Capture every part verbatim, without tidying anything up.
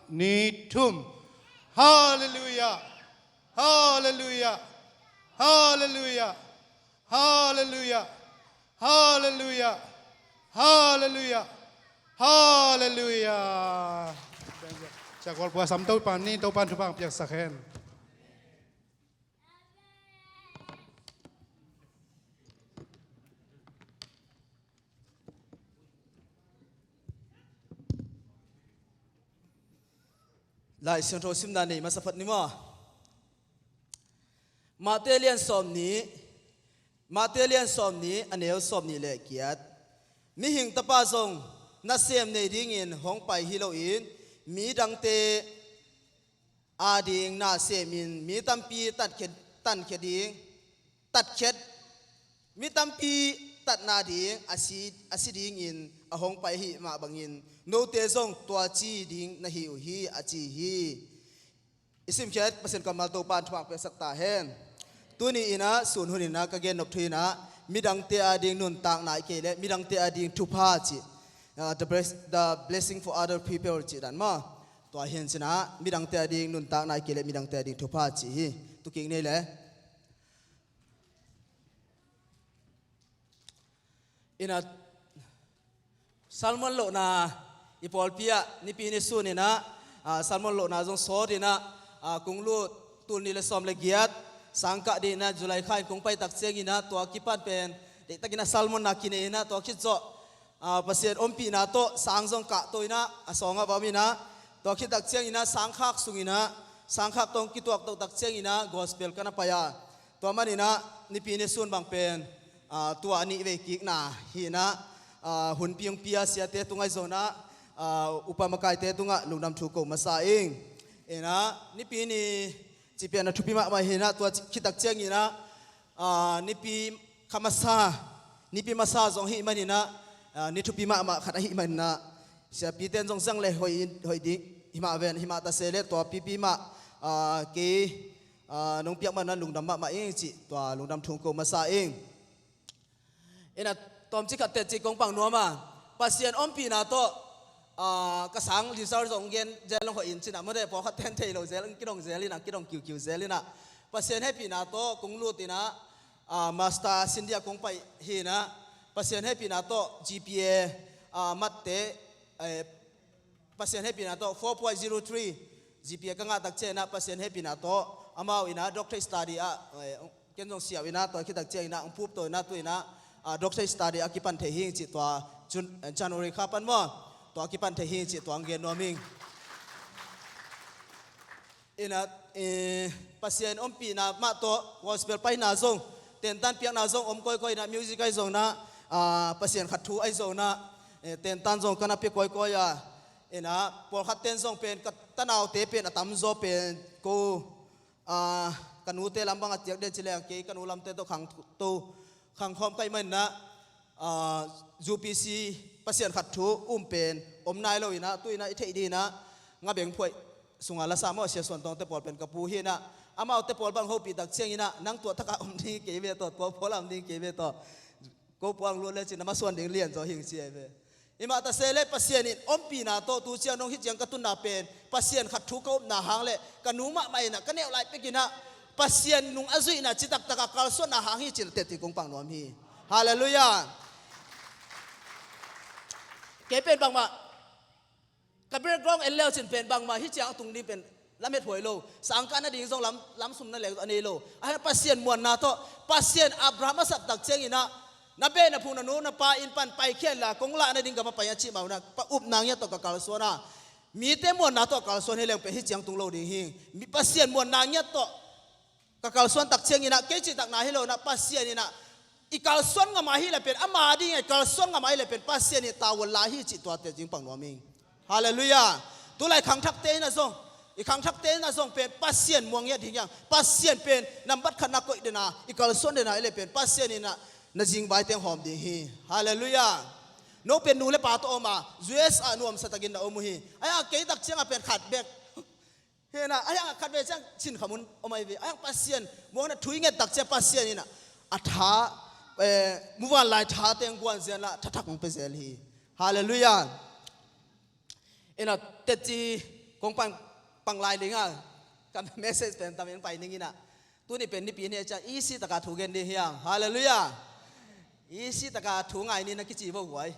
Ni thum. Halleluiah. Halleluiah. Halleluiah. Halleluiah. Halleluiah. Halleluiah. Halleluiah. Sia Kawl Pua sam Topa ni, Topa thupha piaksak hen. Lai Siangtho simna nei masa phot ni maw? Mate lian sawm nih, Mate lian sawm nih, a neu sawm nih le giat. Mihing Tapa zong nasem nei dingin hong pai hi loin, midangte ading na semin mi tampi tatkhiat, tankhia ding, tatkhiat, mi tampi tatna ding a si, a si dingin a hong pai ahi mah bangin, note zong tua ci ding na hi uh hi, a ci hi. I simkhiat Pasian kammal Topa in thupha piaksak ta hen. Tuni in ah, sun hun in ah, ka gennop thu in ah, midangte ading nuntakna i kei leh, midangte ading thupha cih, ah, the bless-, the blessing for other people cih dan maw? Tua hi in cin ah, midangte ading nuntakna i kei leh, midangte ading thupha cih hi. Tukik nei leh. In ah, sermon lohna i pawlpi ah, nipi ni sun in ah, ah, sermon lohna zong sawt in ah, ah, kong lut tul nih le sawm le giat, sang kah ding in ah, July kha in kong pai tak ciangin ah, tua kipan pen deihtakin ah sermon na kinei in ah, tua khit zawh, ah, Pasian ompihna tawh sang zong kah to in ah, a sawng ah va om in ah, tua khit tak ciangin ah, sang khak sung in ah, sang khak tawh kituak to tak ciangin ah, gospel ka na pai a. Tua man in ah, nipi ni sun bang pen, ah, tua a nih vei kikna hi in ah, ah, hun piangpi a siate tungah i zong ah, ah, upa makaite tungah lungdam thu ko masa ing. In ah, nipi ni cih pen a thupi mahmah hi in ah, tua khit tak ciangin ah, ah, nipi kha masa, nipi masa zong hi man in ah, ah, ni thupi mahmah khat ahi man in ah, siapite in zong zang le hoih in, hoih ding hi mah ven, hi mah ta se le tua pipi mah, ah, kei, ah, nong piak man in ah lungdam mahmah ing cih, tua lungdam thu ko masa ing. In ah, tawmcik khat teci kong pang nuam a, Pasian ompihna tawh, ah, ka sang result zong gen zel long hoih in cin ah, mawte pawlkhat ten thei lo zel, kidong zel in ah, kidong kiukiu zel in ah, Pasian hehpihna tawh kong lut in ah, ah, master sin dia kong pai hi in ah, Pasian hehpihna tawh G P A, ah, matte, eh, Pasian hehpihna tawh four point zero three G P A ka ngah tak ciangin ah, Pasian hehpihna tawh amau in ah doctorate study ah, eh, ken zong siau in ah, tua khit tak ciangin ah hong pup to in ah, tu in ah, ah, doctorate study a kipan thei hing cih, tua Jun-, eh, January kha pan maw, tua a kipan thei hing cih, tua hong gen nuam ing. In ah, eh, Pasian ompihna mah tawh gospel paina zong, tentan piakna zong om kawikawi in ah, music ah i zong in ah, ah, Pasian khat thu ah i zong in ah, eh, tentan zong ka na pia kawikawi a. In ah, pawlkhat ten zong pen, ka tanaute pen a tamzaw pen ko, ah, ka nute lam bang a ciak den ci leng, kei ka nu lamte tawh khang thu, to khang khawm ka hih man in ah, ah, U P C Pasian khat thu um pen om nai lo in ah, tu in ah i theih ding in ah, Ngabeng phuaih sungah lasa maw, Sia Suan Tawngte pawl pen ka pu hi in ah, amaute pawl bang hopih tak ciangin ah, nang tua takah om ding kei ve tawh, tua pawl ah om ding kei ve tawh, ko puang luat le cin, na masuan ding lian zaw hing ci ahi ve. I mah ta se le, Pasian in ompihna tawh tu ciang dong hih ciang ka tunna pen, Pasian khat thu ka upna hang le, ka nu mahmah in ah, ka neu lai pek in ah, Pasian nung a zuihna citak takah kalsuanna hang hi cin, teci kong pang nuam hi. Halleluiah. Kei pen bangmah, ka background en leu cin pen bangmah hih ciang a tung ding pen lamet huai lo. Sangkah nading zong lam, lam sum na lek a nei lo. A hang Pasian muanna tawh, Pasian Abraham a sap tak ciangin ah, na beh na phung, na nu na pa inn pan paikhia inla, kong lah nading gam ah pai in a cih mah un ah, upna ngiat tawh ka kalsuan a. Mite muanna tawh kalsuan hi leng pen hih ciang tung lo ding hi. Mi, Pasian muanna ngiat tawh ka kalsuan tak ciangin ah, kei cihtakna hi lo in ah, Pasian in ah, i kalsuan ngam a hih leh pen, ama ding i kalsuan ngam a hih leh pen, Pasian in tavuan la hi cih, tua teci kong pang nuam ing. Halleluiah. Tulai khangthakte in ah zong, i khangthakte in ah zong pen, Pasian muang ngiat hi hang. Pasian pen nambat khatna koih den a, i kalsuan den a hih leh pen, Pasian in ah na zingvai teng hawm ding hi. Halleluiah. No pen nu le pa tawh om a, U S ah nuamsa takin na om uh hi. A hang kei tak ciang a pen khat bek hi in ah, a hang khat ve ciang cin kha mun om ahi ve. A hang Pasian muang in ah, thu i nget tak ciang Pasian in ah, a tha, eh, muvanlai tha teng guan zel a, tha thak hong pia zel hi. Halleluiah. In ah, teci Kong pang, pang lai ding a, ka message pen tam in pai ning in a. Tuni pen nipi ni a ciang, easy taka thu gen ding hiam. Halleluiah. Easy taka thu ngai ni na kici vo guai.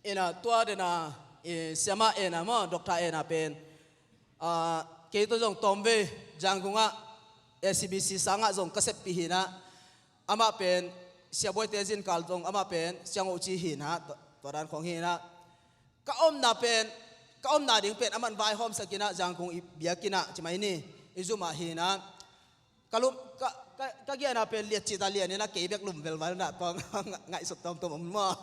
Ina tua dena, eh, siama ena maw, doctor ena pen. Ah, kei tawh zong tawmvei, Yangon ah, S B C sangah zong ka seppih hi na. Amah pen, Sia Boite zinkal zong, amah pen, Siang Oci hi na, tua, tua dan khong hi na. Ka omna pen, ka omna ding pen, aman vaihawmsak in a, Yangon i biakinn ah, ci mai ni, i zum ah hi na. Ka lum, ka, ka, ka giahna pen liat cita lian in a kei bek lum velval na tua ngaihsut tawmtawm om maw.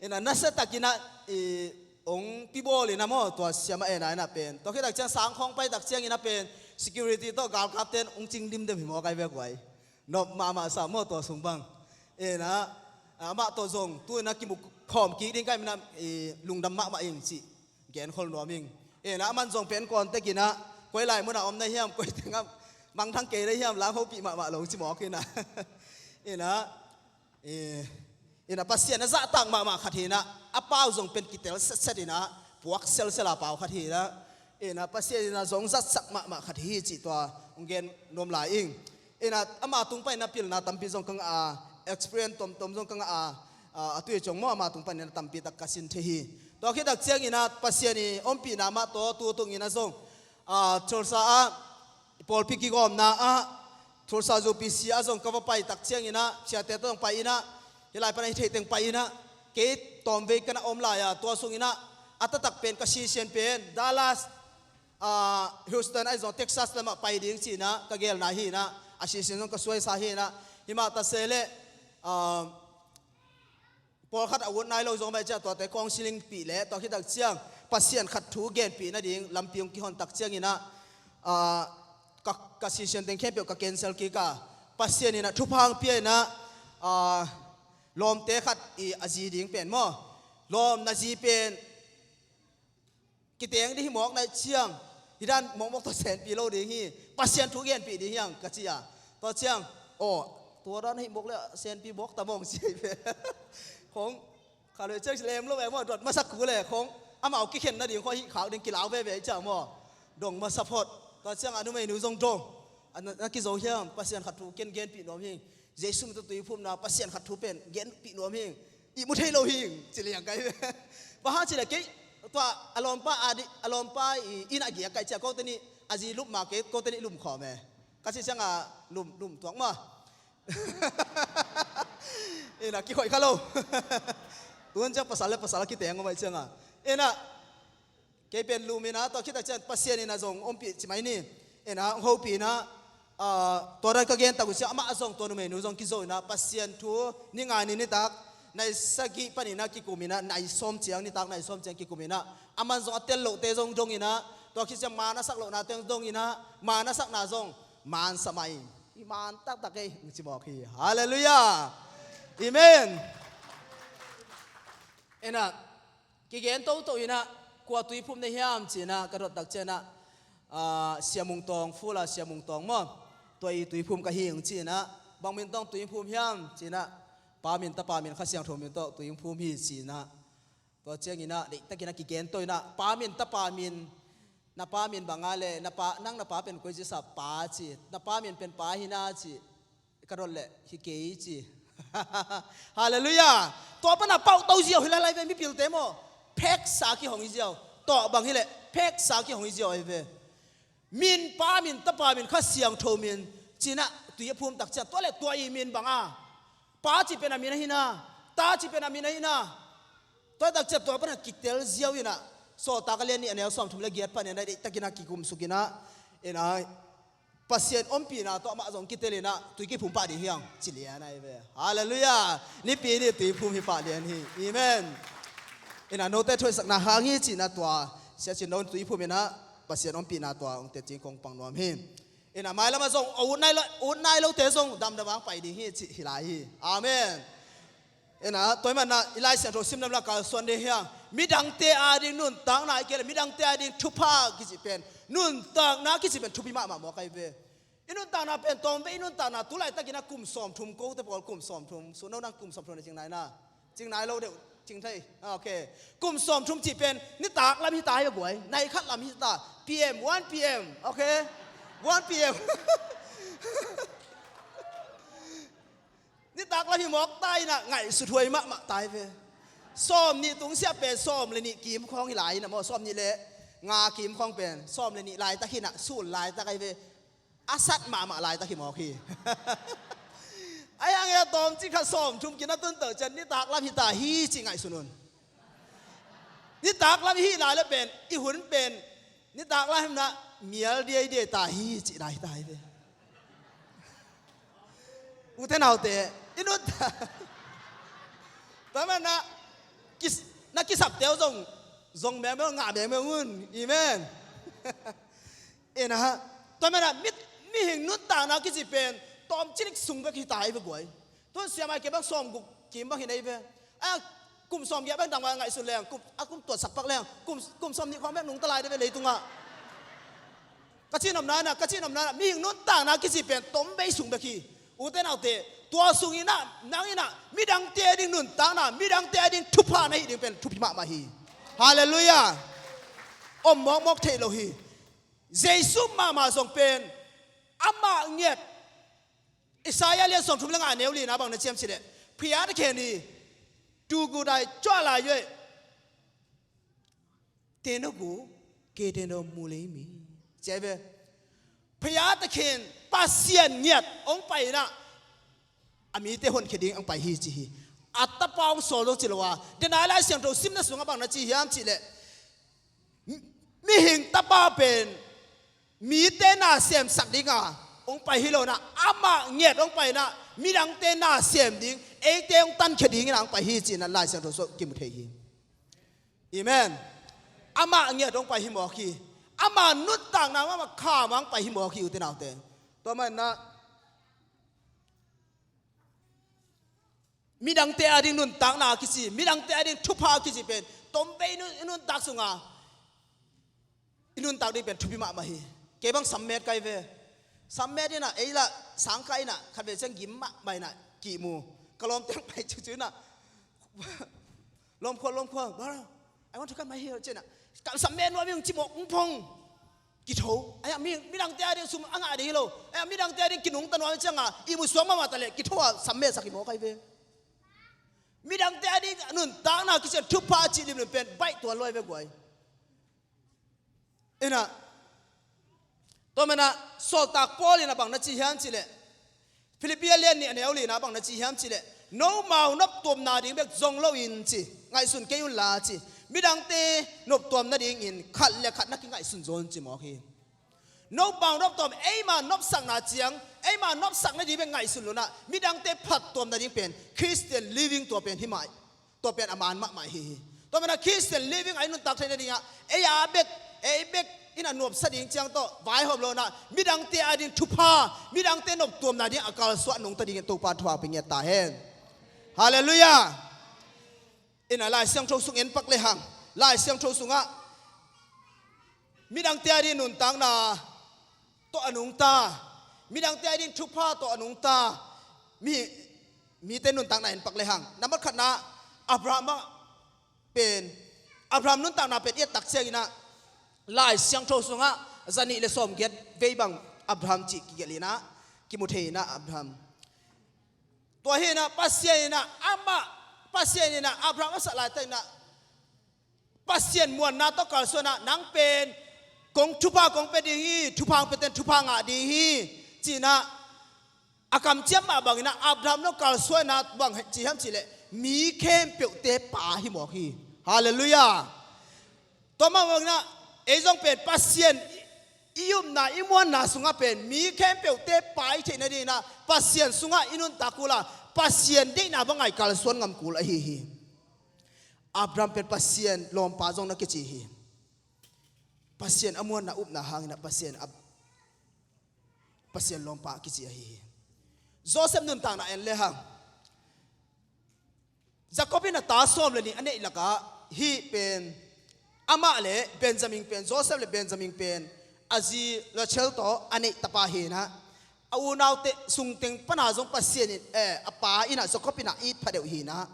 Ina nasa takin a i ong pibawl in a maw tua siama ena ina pen. Tua khit tak ciang sang khawng pai tak ciang ina pen security tawh galkapten ong cing dimdem hi maw kai bek uai. Nop mahmah sa maw tua sung bang. Ina amah tawh zong tu ina kimu khawm kik ding kai mina i lungdam mahmah ing cih. Genkhol nuam ing. Ina aman zong pen kawntek ina koi lai muna om na hiam, koi tengah mangthang kei na hiam, lang hopih mahmah lo ci mawk ina. Ina, eh, ina Pasian a zahtak mahmah khat hi ina, a pau zong pen kitel setset ina, puak selsel a pau khat hi ina. Ina Pasian ina zong zatsak mahmah khat hi cih tua hong gen nuam lai ing. Ina ama tung paina pilna tampi zong ka ngah a, experience tomtom zong ka ngah a, a, a tui cong maw ama tung paina tampi tak ka sin thei hi. Tua khit tak ciang ina Pasian i ompihna mah tawh tu tung ina zong, a, Tulsa ah, pawlpi kigawmna ah, Tulsa U P C ah zong ka va pai tak ciang ina, siate tawh zong pai ina, hi lai pana hi theih teng pai ina, kei tawmvei ka na om lai a, tua sung ina, a taktak pen ka sisian pen, Dallas, ah, Houston ahi zong Texas lamah pai ding cihna ka gelna hi ina, a sisin zong ka suaisa hi ina, himah ta se le, ah, pawlkhat a ut nai lo zong mah ciah tuate counseling pih le tua khit tak ciang Pasian khat thu genpih nading lampi hong kihon tak ciang ina, ah, ka, ka sisin teng khempeuh ka cancel kik a, Pasian ina thupha hong pia ina, ah, lawmte khat i a zi ding pen maw, lawm na zi pen kiteng ding hi mawk na ciang, hi dan mawkmawk tawh senpi lo ding hi, Pasian thu genpih ding hiang ka ci a. Tua ciang, aw, tua dan hi mawk le senpi mawk ta mawng ci hi ve. Khong, kha lo ciang lem lo e maw, dot masak ku le khong, amau kikhen nading khong hi khak ding kilau veve ciang maw. Dong masa phot. Tua ciang a numeinu zong dong. A na, na kizo hiam, Pasian khat thu ken genpih nuam hi. Jesu min tawh tuiphumna Pasian khat thu pen genpih nuam hi. I mu thei lo hi, ci liang kai. Bang hang ci le kei, tua a lawmpa a di, a lawmpa i, inn a giak kai cia ko teni, a zi lup ma kei, ko teni lum khawm e. Ka ci ciang a lum, lum tuak ma. Ina kikhoih kha lo. Tun ciang pasal le pasal a kiteng om ai ciang a. Ina, kei pen lum ina, tua khit tak ciang Pasian ina zong ompih ci mai ni. Ina, hong hopih ina, ah, tua dan ka gen tak uh ciang, amah zong tua numeinu zong kizo ina, Pasian thu, ni nga ni nitak, nai sagih pan ina kikum ina, nai sawm ciang, nitak nai sawm ciang kikum ina, aman zong a tel lohte zong dong ina, tua khit ciang man a sak lohnate zong dong ina, man a sakna zong, man sa mai. I man taktak ei, ci mawk hi. Halleluiah. Amen. Ina, kigen toto ina, kua tuiphum na hiam ci ina, ka dot tak ciang ina, ah, Sia Mung Tawng, Fula Sia Mung Tawng maw. Tua i tuiphum ka hi ing ci ina, bang min tawh tuiphum hiam ci ina, Pa min, Tapa min, Kha Siangtho min tawh tuiphum hi ci ina. Tua ciang ina, deihtak ina kigen to ina, Pa min, Tapa min, na pa min bang a le, na pa, nang na pa pen koi ci sa, Pa ci, na pa min pen Pa hi na ci. Ka dot le, hi kei ci. Halleluiah. Tua pana pauh to ziau hi lailai ve mipilte maw. Pheksa kihong hi ziau. Tua bang hi le, pheksa kihong hi ziau ai ve. Min, Pa min, Tapa min, Kha Siangtho min, ci ina, tui a phum tak ciang, tua le tua i min bang a. Pa ci pen a min ahi na, Ta ci pen a min ahi na. Tua tak ciang tua pana kitel ziau ina. Sawltak a lian nih a neu sawmthum le giat pan ina, deihtak ina kikum suk ina. Ina, Pasian ompihna tawh amah zong kitel ina, tui kiphum pah ding hiang, ci lian ai ve. Halleluiah. Nipi ni tui phum hi pah lian hi. Amen. Ina note thuaisakna hang hi ci ina tua, Sia Cin Dong tui phum ina, Pasian ompihna tua, ong te cing kong pang nuam hi. Ina mailam a zong, a ut nai lo, ut nai lote zong, damdam ang pai ding hi, ci hi lai hi. Amen. Ina, tua hi mana, i Lai Siangtho sim nam la kalsuan ding hiang. Midangte a ding nuntakna, i kei le midangte a ding thupha kici pen. Nuntakna kici pen, thupi mahmah mawk ai ve. I nuntakna pen, tawmvei i nuntakna, tu laitak ina kum sawmthum, kote pawl kum sawmthum, su no nang kum sawmthum na cing nai na. Cing nai lo deuh. Cing thei. Ok. Kum sawmthum cih pen nitak lam hi ta hi a guai. Nai khat lam hi ta. P M, one P M. Ok. One P M. Nitak lam hi mawk ta inah ngaihsut huai mahmah ta hi ve. Sawm nih tungsiah pen sawm le nih kim khawng hi lai inah maw, sawm nih le nga kim khawng pen sawm le nih laitak hi inah sul laitak ahi ve. A sat mahmah laitak hi mawk hi. Ahi hang e tawmcik khat sawmthum kin a tun to cian nitak lam hi ta hi cih ngaihsun un. Nitak lam hi lai le pen i hun pen nitak lam himna mial diaidiai ta hi cih lai hi ta hi ve. Ute naute i nuntak tua mana na kisapte uh zong zong mengmeng ngah mengmeng un. Amen. Ina tua mana mihing nuntakna kici pen tawmcilik sung bek hi ta hi ve guai. Tun siamai kei bang sawm guk kim bang hi nei ve. A kum sawm giah bang dang ngaihsun leng kum a kum tuatsak pak leng kum kum sawm nih khawng bek nungta lai de ve leitungah. Ka ci nopna na ka ci nopna na mihing nuntakna kici pen tom bei sung bek hi. Ute naute tua sung inah nang inah midangte a ding nuntakna midangte a ding thupha na hi ding pen thupi mahmah hi. Halleluiah. Om mawkmawk theih lo hi. Jesu mahmah zong pen amah ngiat. Isaiah lian sawmthum le nga a neu lina bang na ciam cileh phiat a khen hi. Tu gu dai cua lai yue. Teno gu ke teno mu lei mi. Ciai ve. Phiat a khen Pasian ngiat ong pai inah a mite honkhia ding ang pai hi ci hi. A tapa ong sawl zong ci lo a denai Lai Siangtho simna sungah bang na ci hiam cihleh mihing tapa pen mite na semsak dinga ong pai hi lo na amah ngiat ong pai na midangte na sem ding eite ong tankhia dingin ang pai hi ci na Lai Siangtho sungah kimu thei hi. Amen. Amah ngiat ong pai hi mawk hi. Amah nuntakna amah kham ang pai hi mawk hi ute naute. Tua man na midangte a ding nuntakna kici midangte a ding thupha kici pen tom bei i nuntak sunga i nuntak ding pen thupi mahmah hi. Kei bang sammet kai ve. Sammet inah ei lah sangkah inah khat ve ciang gim mahmah inah kihmu ka lawmte ang pai cucu inah lawmkhua lawmkhua bar I want to cut my hair cinah ka sammet nuam ing ci mawk ung phong. Kitho aya midangte a ding sum a ngah ding hi lo aya midangte a ding kinungta nuam cianga ihmu suak mahmah ta leh kitho a sammet sak hi mawk ahi ve. Midangte a ding nuntakna kician thupha a cih limlim pen baih tuan luai ve guai. Inah tua manah sawltak Paul inah bang na ci hiam cileh Philippi a lian nih a neu lina bang na ci hiam cileh nomau noptuamna ding bek zong loin ci ngaihsun kei unla ci midangte noptuam nadingin khat le khat na kingaihsun zawn ci mawk hi. Nomau noptuam eima nopsakna ciang eima nopsak nading bek ngaihsun lunah midangte phattuam nading pen Christian living tua pen hi mah. Tua pen a man mahmah hi hi. Tua mana Christian living a i nuntak theih nadingah ei a bek ei bek in a nuamsa ding ciang tawh vaihawm lo na midangte a ding thupha midangte noptuamna ding a kalsuah nungta dingin Topa thupha pe ngiat ta hen. Halleluiah. Ina Lai Siangtho sung en pak lehang Lai Siangtho sungah midangte a ding nuntakna tawh a nungta midangte a ding thupha tawh a nungta mi mite nuntakna en pak lehang nambat khatna Abraham ah pen Abraham nuntakna pen i et tak cianginah Lai Siangtho sungah zanih le sawmgiat vei bang Abraham cih kigelh inah kimu thei inah Abraham tua hi inah Pasian inah amah Pasian inah Abraham a sah laitak inah Pasian muanna tawh kalsuanah nang pen kong thupha kong pia ding hi thupha hong piaten thupha ngah ding hi cinah a kamciam mah banginah Abraham nong kalsuanna bang ci hiam cihleh mi khempeuhte pa hi mawk hi. Halleluiah. Tua mah banginah ei zong pen Pasian i upna i muanna sungah pen mi khempeuhte pa i theih nadinginah Pasian sungah i nuntak kula Pasian deihna bangah i kalsuan ngam kul ahi hi. Abraham pen Pasian lawmpa zong na kici hi. Pasian a muanna upna hanginah Pasian a Pasian lawmpa a kici ahi hi. Joseph nuntakna en lehang Jacob in a ta sawm le nih a neih lakah hih pen amah le Benjamin pen Joseph le Benjamin pen a zi Rachel tawh a neih tapa hinah a unaute sungteng pana zong Pasian in eh, a pa inah Jacob inah it phadeuh hinah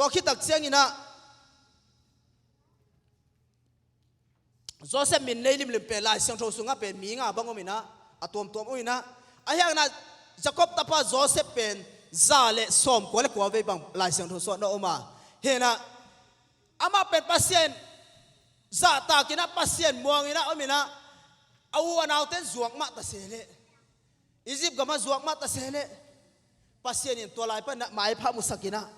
Tua khit tak ciangin ah Joseph min nei limlim pen Lai Siangtho sungah pen mi nga bang om in ah, a tuamtuam om in ah, ahi hangin ah Jacob tapa Joseph pen za le sawmkua le kua vei bang Lai Siangtho sungah na om a, hi in ah amah pen Pasian zahtak in ah Pasian muang in ah om in ah, a u a naute in zuak mah ta se leh, Egypt gamah zuak mah ta se leh, Pasian in tua lai pan ah maipha musak in ah,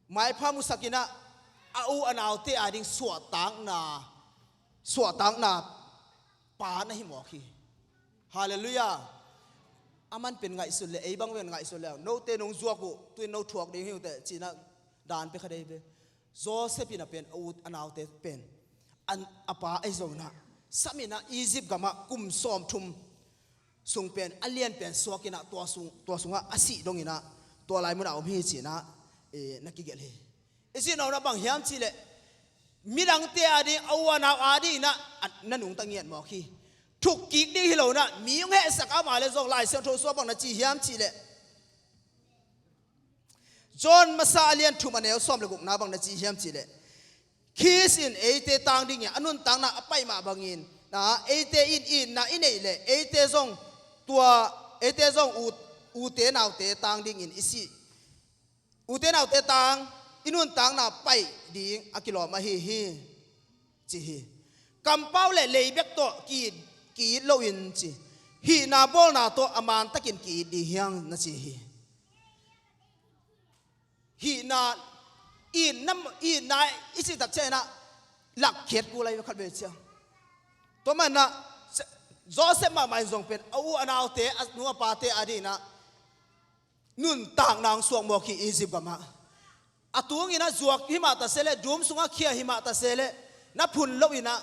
maipha musak in ah, a u a naute ading suahtakna, suahtakna pa na hi mawk hi. Halleluiah. Aman pen ngaihsun le, ei bang pen ngaihsun le, note nong zuak uh, tu-in no thuak ding hi uh teh, ci in ah dan pia kha dei ve. Joseph in ah pen a u a naute pen an, a pa ahi zongin ah sam in ah Egypt gamah kum sawmthum sung pen a lian pen suak in ah tua sung, tua sungah a sih dong in ah tua lai munah om hi ci in ah, eh, na kigelh hi. I cih nopna bang hiam cih leh midangte ading, a u a nau ading in ah, a, na nungta ngiat mawk hi. Thukkik ding hi lo in ah mi hong hehsak a, amah le zong Lai Siangtho sungah bang na ci hiam cih leh, John masa a lian thum a neu sawm le gukna bang na ci hiam cih leh, Khrist in eite tang dingin a nuntakna a paih mah bangin, na, eite in itna i neih leh eite zong tua, eite zong u, ute naute tang dingin i sih, ute naute tang i nuntakna paih ding a kilawm ahi hi, ci hi. Kampau le lei bek tawh ki-it, ki-it loin ci, hihna bawlna tawh a mantakin ki-it ding hi hang na ci hi. Hihna, itna, itna i cih tak ciangin ah lakkhiat kul lai khat vei ciang. Tua manin ah Joseph mahmah in zong pen a u a naute, a nu a pate ading in ah nuntakna hong suak mawk hi Egypt gamah. A tung in ah zuak hi mah ta se leh, dum sungah khia hi mah ta se leh, na phun lo in ah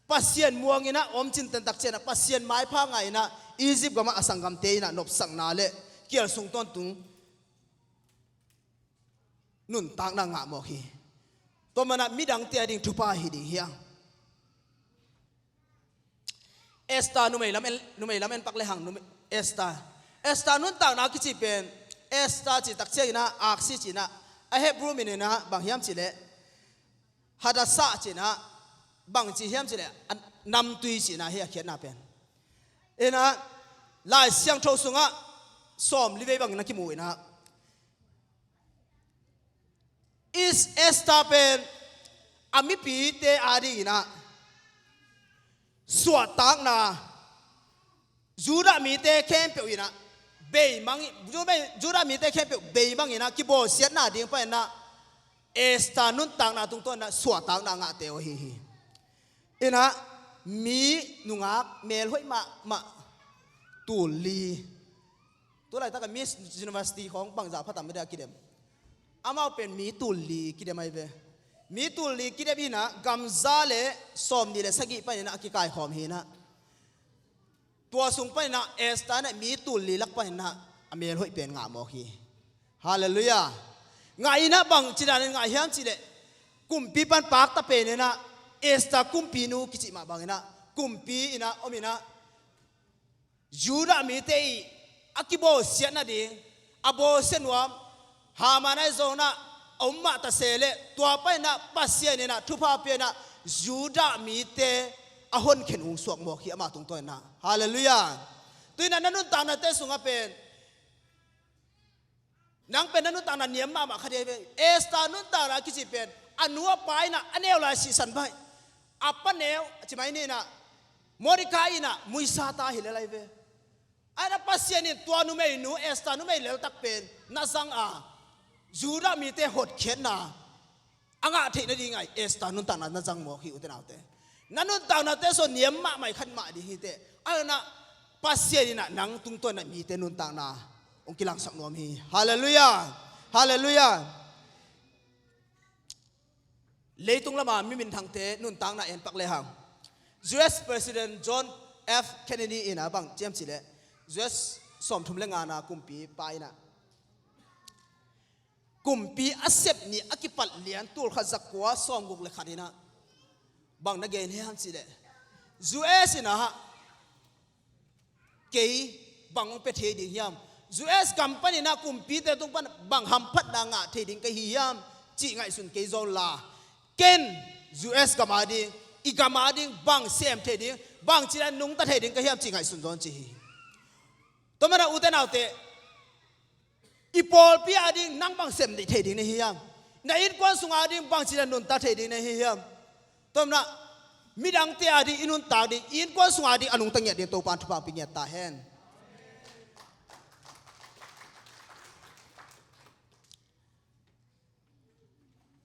Pasian muang in ah om cinten tak ciangin ah Pasian maipha ngah in ah Egypt gamah a sanggamte in ah nopsakna le kial sung tawntung nuntakna ngah mawk hi. Tua manin ah midangte ading thupha hi ding hi hang. Esther, numei lam en, numei lam en pak le hang, numei, Esther. Esther nuntakna kici pen, Esther cih tak ciangin ah, aksi cih in ah, a Hebrew min in ah bang hiam cih leh, Hadassah cih in ah, bang ci hiam cih leh, a namtui cih in ah hi a khiatna pen. In ah, Lai Siangtho sungah sawmli vei bangin a kimu in ah, Is Esther pen a mipite ading in ah suahtakna, Judah mite khempeuh in ah beimang, Judah, Judah mite khempeuh beimang in ah kibawlsiatna ding pan in ah Esther nuntakna tungtawn in ah suahtakna ngahte uh ahi hi. In ah mi nungak melhoih mahmah tul li. Tu laitak a Miss University khawng bangzah pha tam mah dia kidem. Amau pen mi tul li kidem ahi ve. Mi tul li kidem in ah gam za le sawmnih le sagih pan in ah a kikaikhawm hi in ah. Tua sung pan in ah Esther in ah mi tul li lak pan in ah a melhoih pen ngah mawk hi. Halleluiah. Ngah in ah bang ci dan in ngah hiam cih leh, kumpi pan pakta pen in ah Esther kumpinu kici mah bang in ah kumpi in ah om in ah Judah mite i a kibawlsiat nading, a bawlsia nuam Haman ahi zongin ah a om mah ta se leh, tua pan in ah Pasian in ah thupha pia in ah Judah mite a honkhen ung suak mawk hi amah tungtawn in ah. Halleluiah. Tu in ah na nuntaknate sungah pen nang pen na nuntakna niam mahmah kha ding ahi ve. Esther nuntakna kici pen a nu a pa in ah a neu lai sihsan pai. A pa neu a ci mai ni in ah Mordecai in ah muisa ta hi lel ahi ve. Ahi na Pasian in tua numeinu Esther numei leltak pen na zang a, Judah mite hotkhiatna a ngah theih nading ah Esther nuntakna na zang mawk hi ute naute. Na nuntaknate sung niam mahmah khat mah ding hi teh. Ahi na Pasian in ah nang tungtawn in ah mite nuntakna hong kilangsak nuam hi. Halleluiah. Halleluiah. Leitung lama mi minthangte nuntakna en pak lehang, U S President John F Kennedy in ah bang ci hiam cih leh, U S sawmthum le ngana kumpi pa in ah kumpi a sep ni a kipat lian tul khat za kua sawmguk le khat in ah bang na gen hiam cih leh, U S in ah kei bang hong pia thei ding hiam? U S gam panin ah kumpite tung pan bang hamphatna ngah thei ding ka hi hiam cih ngaihsun kei zaw la, ken U S gam ading, i gam ading bang sem thei ding, bang cih dan nungta thei ding ka hiam cih ngaihsun zaw ci hi. Tua manin ah ute naute, i pawlpi ading nang bang sem thei ding na hi hiam? Na innkuan sung ading bang cih dan nungta thei ding na hi hiam? Tua manin ah midangte ading i nuntak ding, i innkuan sung ading a nungta ngiat ding Topa'n thupha pia ngiat ta hen.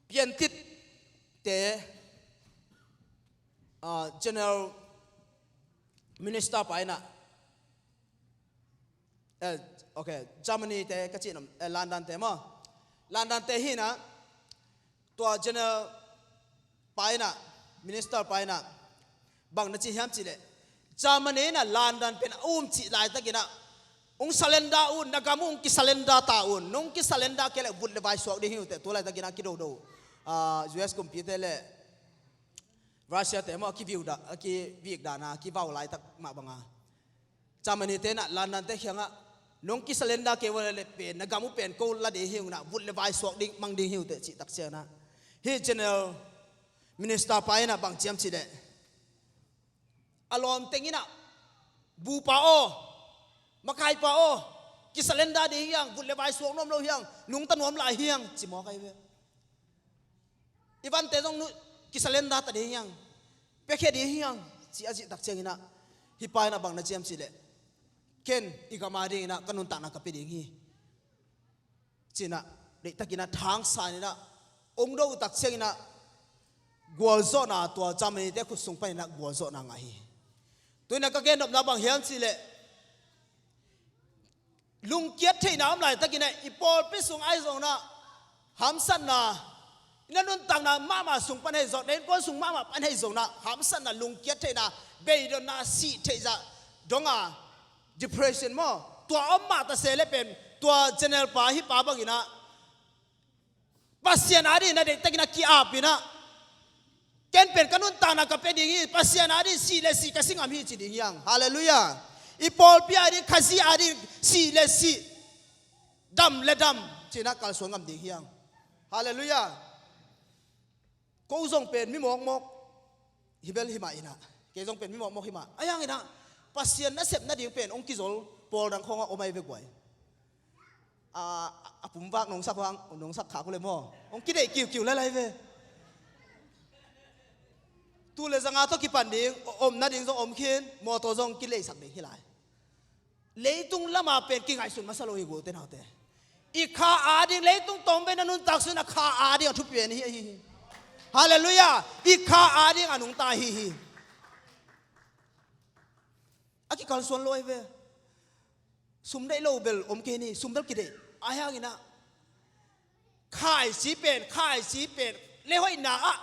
Piantit te, ah, General Minister pa in ah, eh, ok, Germany te ka cih nam, eh, London te maw? London te hi in ah, tua General pa in ah, Minister pa in ah, bang na ci hiam cih leh, Germany in ah London pen a um cih laitakin ah, hong surrender un, na gam uh hong kisurrender ta un, nong kisurrender kei leh vut le vai suak ding hi uh teh, tu laitakin ah kidodo. Ah, U S kumpite le Russia te maw a kivik dan, a kivik dan a kivau laitak mah bang a, Germany te in ah London te kiangah, nong kisurrender kei uh leh pen na gam uh pen ko la ding hi ung in ah, vut le vai suak ding mang ding hi uh teh cih tak ciangin ah, hih General Minister pa in ah bang ci hiam cih leh, a lawm teng in ah, bupa aw, makaipa aw, kisurrender ding hi hang, vut le vai suak nuam lo hi hang, nungta nuam lai hi hang, ci mawk ahi ve. I vante zong nu, kisurrender ta ding hi hang, piakhia ding hi hang, ci a cih tak ciangin ah, hih pa in ah bang na ci hiam cih leh, ken i gam adingin ah ka nuntakna ka pia ding hi, ci in ah, deihtakin ah thangsan in ah, hong do uh tak ciangin ah, gualzawhna, tua Germany te khut sung panin ah gualzawhna ngah hi. Tu in ah ka gen nopna bang hiam cih leh, lungkiat theihna om laitakin ah, i pawlpi sung ahi zongin ah, hamsatna, i na nuntakna mahmah sung pan ahi zong, na innkuan sung mahmah pan ahi zongin ah, hamsatna, lungkiat theihna, beidonna, sih theih zah dong a, depression maw, tua om mah ta se leh pen, tua General pa hih pa bangin ah, Pasian adingin ah deihtakin ah ki-ap in ah, ken pen ka nuntakna ka pia ding hi, Pasian adingin sih le sih ka si ngam hi ci ding hi hang. Halleluiah. I pawlpi adingin, Khazih adingin sih le sih, dam le dam ci in ah kalsuan ngam ding hi hang. Halleluiah. Ko zong pen mi mawkmawk hi bel hi mah in ah, kei zong pen mi mawkmawk hi mah. Ahi hangin ah, Pasian nasep nading pen hong kizol pawl dang khawngah om ahi ve guai. A, a pumvak nong sak hang, nong sak khak uh leh maw, hong kideih kiukiu lailai ve. Tul le zanga tawh kipan ding, o-, om nading zong om khin, mawtaw zong kileisak ding hi lai. Leitung lama pen kingaihsun masa lo hi, ute naute. I kha ading, leitung tawmvei na nuntak sungin a kha ading a thupi pen hi, hi, hi. Halleluiah. I kha ading a nungta hi, hi. A kikalsuan lo ahi ve. Sum deih lo bel om kei ni, sum bel kideih. Ahi hangin ah, khaici pen, khaici pen, le hoihna ah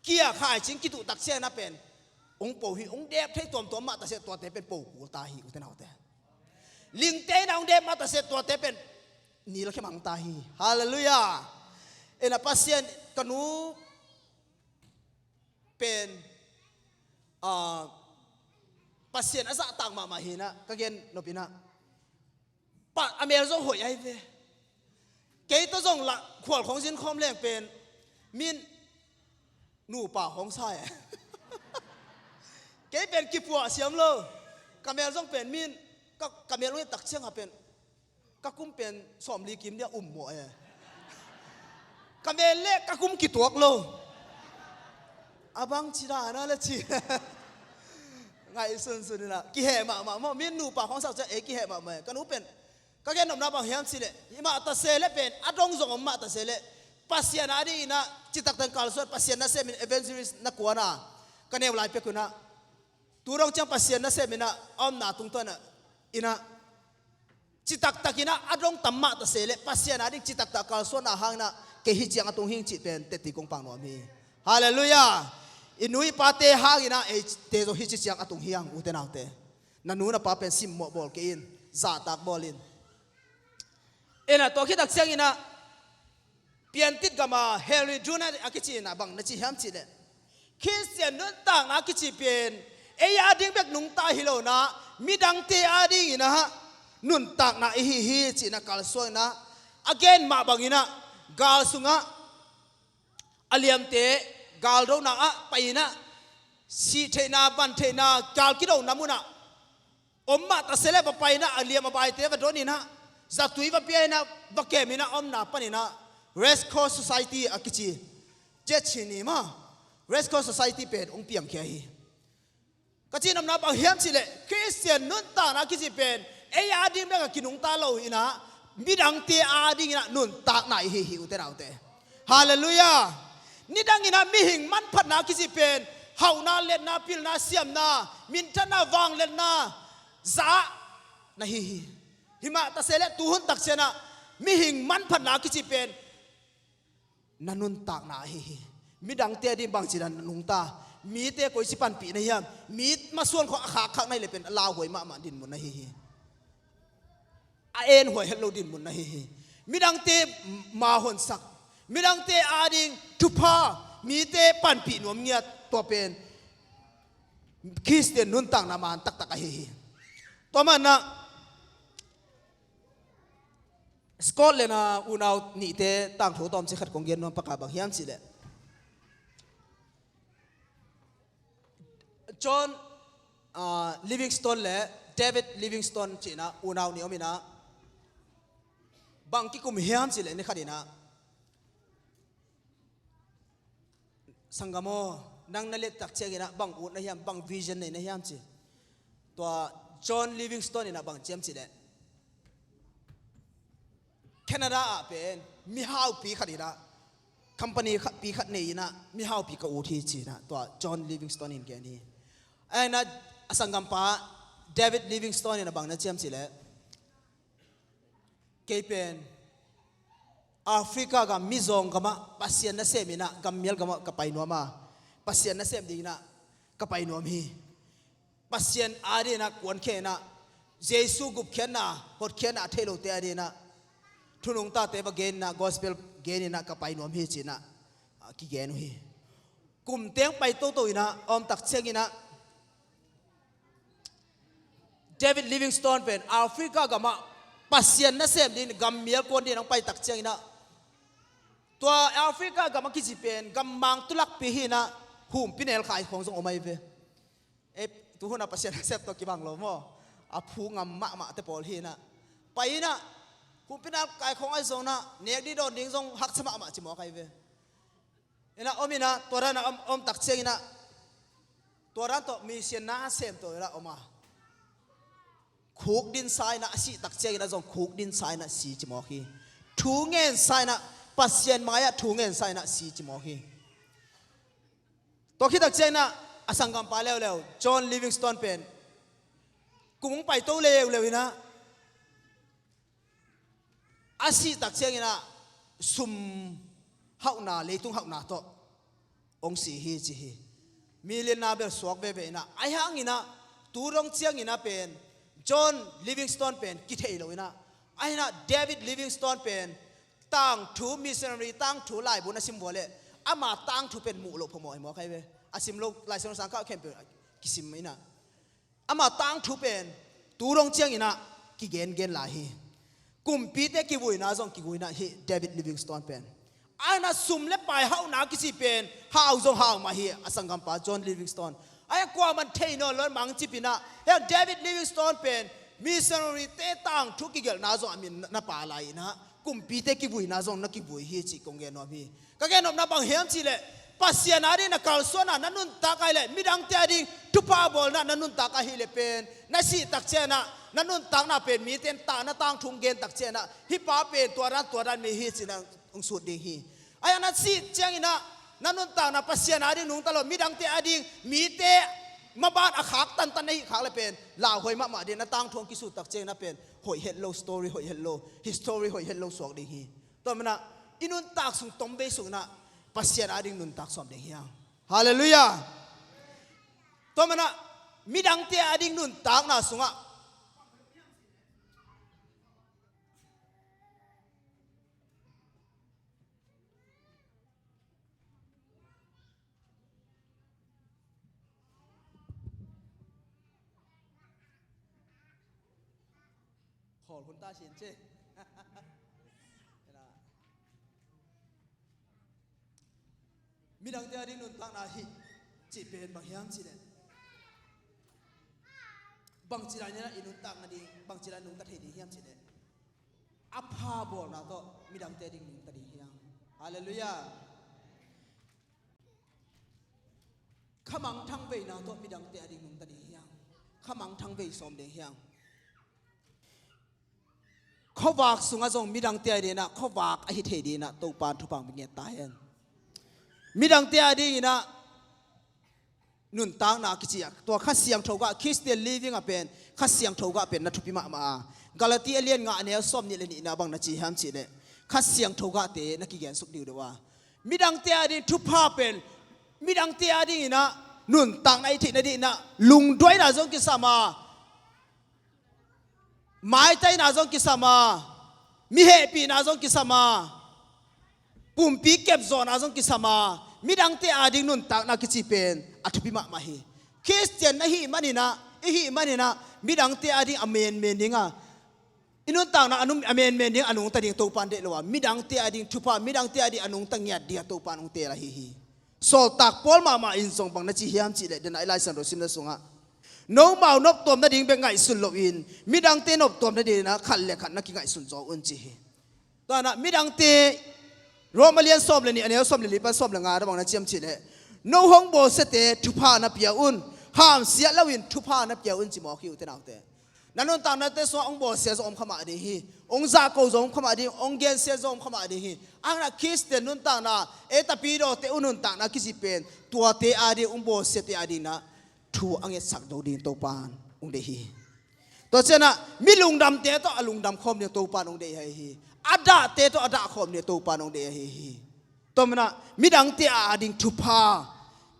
kia khaici in kituh tak ciangin ah pen, hong po hi, hong dep thei tuamtuam mah ta se, tuate pen po kul ta hi, ute naute. Lingte in ah hong dep mah ta se, tuate pen nilkhia mang ta hi. Halleluiah. In ah Pasian, ka nu pen, ah, Pasian a zahtak mahmah hi in ah, ka gen nop in ah, pa, a mel zong hoih ahi ve. Kei tawh zong lah khual khawng zin khawm leng pen, min nupa hong sa e. Kei pen kipuah siam lo. Ka mel zong pen min, ka, ka mel hong et tak ciangah pen, ka kum pen sawmli kim dia um mawh e. Ka mel le ka kum kituak lo. A bang ci dan a le ci. Ngaihsunsun in ah, kiheh mahmah maw, min nupa khawng sa uh ciang ei kiheh mahmah e. Ka nu pen, ka gen nopna bang hiam cih leh, hi mah ta se leh pen, a dong zong om mah ta se leh, Pasian adingin ah citak teng kalsuan, Pasian nasem in evangelist na kuan a, ka neu lai pek un ah, tu dong ciang Pasian nasem in ah a omna tungtawn ah, in ah, citak takin ah a dong tam mah ta se leh, Pasian ading citak tak kalsuanna hangin ah kei hih ciang a tung hing cih pen teci kong pang nuam hi. Halleluiah. I nu i pate hangin ah eite zong hih ci ciang a tung hi hang, ute naute. Na nu na pa pen simmawh bawl kei in, zahtak bawl in. In ah tua khit tak ciangin ah, Piantit gam a Henry Dunant a kici in ah bang na ci hiam cih leh, Khristian nuntakna a kici pen ei ading bek nungta hi lo in ah, midangte adingin ah nuntakna i hi hi, ci-in ah kalsuan in ah, a gen mah bangin ah gal sungah a liamte galdona ah pai in ah, sih theihna, van theihna, gal kidona munah om mah ta se leh va pai in ah, a liam a baite va don in ah, zatui va pia in ah, va kem in ah, omna panin ah Red Cross Society a kici, Church hi ni maw, Red Cross Society pen hong piangkhia hi. Ka cihnopna bang hiam cih leh, Khristian nuntakna kici pen ei ading bek a kinungta lo in ah, midangte adingin ah nuntakna i hi hi, ute naute. Halleluiah. Nidangin ah mihing manphatna kici pen hauhna, letna, pilna, siamna, minthanna, vangliatna zah na hi hi. Hi mah ta se leh tuhun tak ciang ah mihing manphatna kici pen na nuntakna ahi hi. Midangte ading bangci dan na nungta, mite koici panpih na hiam, mi masuan khawng a khakkhak na hih leh pen a lauhuai mahmah dinmun ahi hi. A enhuai het lo dinmun ahi hi. Midangte mahonsak, midangte ading thupha, mite panpih nuam ngiat, tua pen Khristian nuntakna man taktak ahi hi. Tua manah Scotland a unau nihte tangthu tawmcik khat kong gen nuam pak a, bang hiam cih leh John, ah, Livingstone le David Livingstone ci-in ah unau nih om in ah, bang kikum hiam cih leh ni khat in ah, "Sanggam aw, nang na liat tak ciangin ah bang ut na hiam, bang vision nei na hiam?" ci. Tua John Livingstone in ah bang ci hiam cih leh, "Canada ah pen mihaupi khat in ah, company khat, pi khat nei in ah, mihaupi ka ut hi," ci-in ah tua John Livingstone in gen hi. Ahi in ah a sanggampa David Livingstone in ah bang na ci hiam cih leh, "Kei pen Africa gam, mizawng gamah Pasian nasem in ah, gammial gamah ka pai nuam a, Pasian nasem dingin ah ka pai nuam hi. Pasian adingin ah kuankhia in ah, Jesu gupkhiatna, hotkhiatna a thei lote adingin ah thunungtate va gen in ah, gospel gen in ah ka pai nuam hi," ci-in ah, ah, kigen uh hi. Kum teng pai toto in ah, a om tak ciangin ah, David Livingstone pen Africa gamah Pasian nasem dingin, gammial kuan dingin hong pai tak ciangin ah, tua Africa gam a kici pen gammang tulakpi hi in ah, humpinelkhai khawng zong om ahi ve. Eh, tuhun a Pasian nasep tawh kibang lo maw? A phu ngam mahmahte pawl hi in ah, pai in ah, humpinelkhai khawng ahi zongin ah, nek ding dawn ding zong haksa mahmah ci mawk ahi ve. In ah om in ah, tua dan a om, om tak ciangin ah, tua dan tawh mission na sem tawh in ah om a, khukdin sa in ah, a sih tak ciangin ah zong khukdin sa in ah si ci mawk hi. Thu ngen sa in ah, Pasian mai-ah thu ngen sa in ah si ci mawk hi. Tua khit tak ciangin ah a sanggampa leuleu John Livingstone pen kum hong paito leuleu in ah, a sih tak ciangin ah sum hauhna, leitung hauhna tawh hong si hi ci hi. Mi lianna bel suak veve in ah, ahi hangin ah tu dong ciangin ah pen John Livingstone pen kithei lo in ah, ahi in ah David Livingstone pen tangthu, missionary tangthu laibu na sim vua leh ama tangthu pen muh loh phamawh hi mawk ahi ve. A sim lo, Lai Siangtho sang khawng khempeuh kisim in ah, ama tangthu pen tu dong ciangin ah kigengen lai hi. Kumpite kivuina zong kivui in ah hi David Livingstone pen. Ahi in ah sum le pai hauhna kici pen hau zong hau mah hi, a sanggampa John Livingstone. Ahi in ah kuaman thei nawn lo in mangcip in ah, hih David Livingstone pen missionary-te tangthu kigelhna zong a min na pha lai in ah, kumpite kivuina zong na kivui hi cih kong gen nuam hi. Ka gen nopna bang hiam cih leh, Pasian ading na kalsuan a, na nuntak ahih leh midangte ading thupha bawlna na nuntak ahih leh pen, na sih tak ciangin ah na nuntakna pen mite in tah na tangthu hong gen tak ciangin ah, hih pa pen tua dan tua dan mi hi ci-in ah hong sut ding hi. Ahi in ah na sih ciangin ah na nuntakna Pasian ading nungta lo, midangte ading, mite maban a khak tantan na hih khak leh pen lauhuai mahmah ding, na tangthu hong kisut tak ciangin ah pen hoih het lo story, hoih het lo history, hoih het lo suak ding hi. Tua manin ah i nuntak sung tomvei sungin ah Pasian ading nuntak sawm ding hi hang. Halleluiah. Tua manin ah midangte ading nuntakna sungah Khawl hun ta sin ci. Midangte ading nuntakna hih cih pen bang hiam cih leh, bangci lai-in ah i nuntakna ding, bangci lai-in nungta thei ding hiam cih leh, a pha bawlna tawh midangte ading nungta ding hiam? Halleluiah. Khamangthang veina tawh midangte ading nungta ding hiam? Khamangthang vei sawm ding hiam? Khuavak sungah zong midangte ading in ah khuavak ahi thei ding in ah Topa'n thupha hong pia ngiat ta hen. Midangte ading in ah nuntakna kici a, tua Kha Siangtho gah, Christian living ah pen Kha Siangtho gah pen na thupi mahmah a. Galati a lian nga, a neu sawmnih le nihna bang na ci hiam cih leh, Kha Siangtho gahte na kigensuk diudeu a. Midangte ading thupha pen, midangte ading in ah nuntakna i theihna ding in ah lungduaina zong kisam a, maitaina zong kisam a, mi hehpihna zong kisam a, pumpi kepzawhna zong kisam a, midangte ading nuntakna kici pen a thupi mahmah hi. Christian na hih manin ah, i hih manin ah, midangte ading a menmen ding a, i nuntakna a nung, a menmen ding a nungta ding Topa'n deih lo a, midangte ading thupha, midangte ading a nungta ngiat ding a Topa'n hong teel ahi hi. Sawltak Paul mahmah in zong bang na ci hiam cih leh, den a i Lai Siangtho simna sungah, nomau noptuam nading bek ngaihsun loin midangte noptuam nading in ah khat le khat na kingaihsun zaw un ci hi. Tua in ah midangte, Rom a lian sawm le nih, a neu sawm le li pan sawm le nga ah bang na ci hiam cih leh, no hong bawlsiate thupha na pia un, hamsiat loin thupha na pia un ci mawk hi, ute naute. Na nuntaknate sungah hong bawlsia zong om kha mah ding hi. Hong zahko zong om kha mah ding, hong gensia zong om kha mah ding hi. Ahih hangin ah Christian nuntakna, ei tapidawte uh nuntakna kici pen, tuate ading, hong bawlsiate ading in ah thu a ngetsak zo ding Topa'n hong deih hi. Tua ciangin ah mi lungdamte tawh a lungdam khawm ding Topa'n hong deih ahi hi. A dahte tawh a dah khawm ding Topa'n hong deih ahi hi. Tua manin ah midangte ading thupha,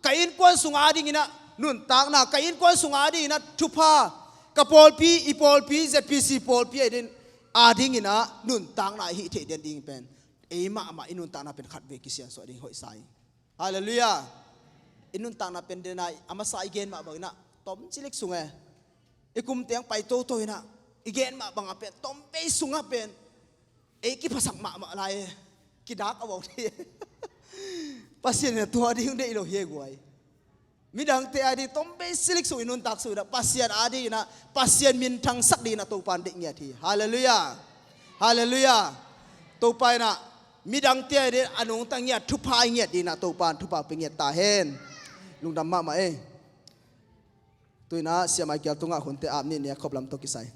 ka innkuan sung ading in ah nuntakna, ka innkuan sung ading in ah thupha, ka pawlpi, i pawlpi, Z P C pawlpi ading, ading in ah nuntakna i hih theih den ding pen, ei mahmah i nuntakna pen khatvei kisiansuah ding hoihsa hi. Halleluiah. I nuntakna pen den a, a masa i gen mah bang in ah tom cilik sung e, i kum teng pai toto in ah i gen mah bang a pen tom bei sungah pen ei kiphasak mahmah lai e. Kidak a vau thei e. Pasian in tua ding deih lo hi e guai. Midangte ading tom bei cilik sung i nuntak sung in ah Pasian ading in ah, Pasian minthangsak ding in ah Topa'n deih ngiat hi. Halleluiah. Halleluiah. Topa in ah midangte ading a nungta ngiat, thupha i ngiat ding in ah Topa'n thupha pia ngiat ta hen. Lungdam mahmah e. Tu in ah Sia Michael tungah hunte ap ni, ni a khop lam tawh kisai.